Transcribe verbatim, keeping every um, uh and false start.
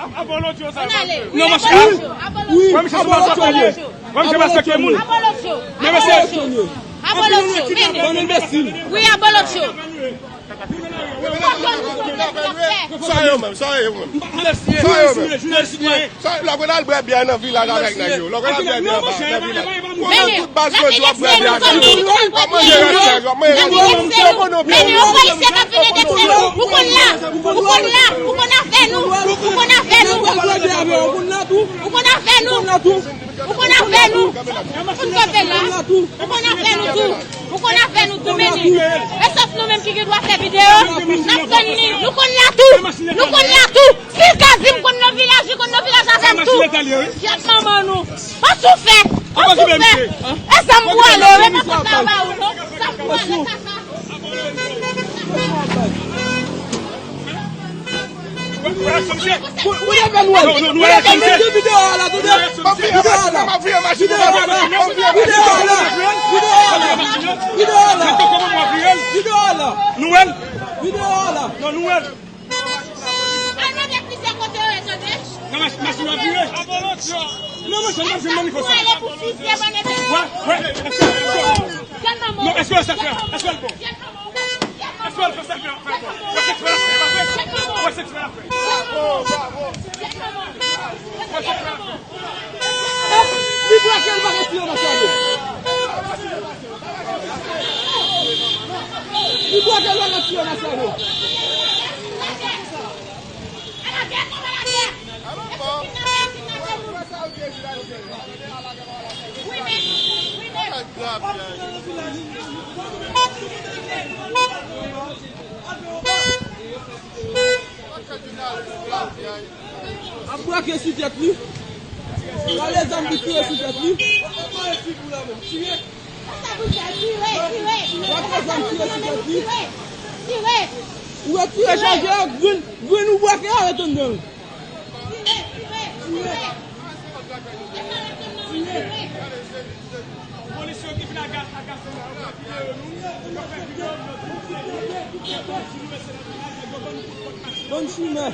Abolotcho sa yo. Non, monchè. Wi, wi, abolotcho ye. Wè, misye se masak moun. Abolotcho. Men mesye. Abolotcho, men. Bann enbesil. Wi, abolotcho. Sa yo menm, sa yo menm. Sa yo menm. Sa, lè w konn al bwè byè nan vilaj avèk nèg yo. Lè w konn al bwè byè nan vilaj. Ou konn tout baz yo di w ap bwè byè avèk yo. W ap manje rès nèg yo, w ap manje rès nèg yo. Ou konn nou byè. Ou konn la, ou konn la, ou konn afè nou, ou konn afè nou. Ou konn afè nou. Ou konn afè nou. Ou konn kanpe la. Ou konn afè nou tou. Ou konn afè nou tou, men ni. E sòf nou menm ki gen dwa fè videyo. N ap tann li. Nou konn la tou. Nou konn la tou. Si l ka di m konn nan vilaj, li konn nan vilaj avè m tou. Jèt manman nou. An soufè. An soufè. E sa m pou ale, wi, pa konn sa yo ba ou, non. Sa m pou ale, sa, sa. Ou, ou lève sa, misye. Ou, ou lève nou. Non, non, nou lève sa, misye. Videyo a la, tande. Videyo a la. Videyo a la. Videyo a la. Videyo a la. Videyo a la. Videyo a la. Nou wè l. Videyo a la. Non, nou wè l. Al mande plizyè kote yo ye, tande. Nan mach-, machin nan vire. Non, machin nan vire, manifestan. Wè, wè, èske, èske, non, èske yo sa fè? Èske l bon? Èske yo fè sa fè, fè bon? Wè se fè la fè, pa fè? Wè se fè la fè. Wè se fè la fè. Li brake l pa gen tiyo nan sèvo. Li brake l pa gen tiyo nan sèvo. Ap brake sou tèt li. Pale zam pou tire sou tèt li. Brake zam tire sou tèt li. Ou retire chaje a, grenn, grenn ou brake a ret anndan l. Polis yo ki vin agase la, yo pran videyo nou, yo fè videyo nou. Bann chimè.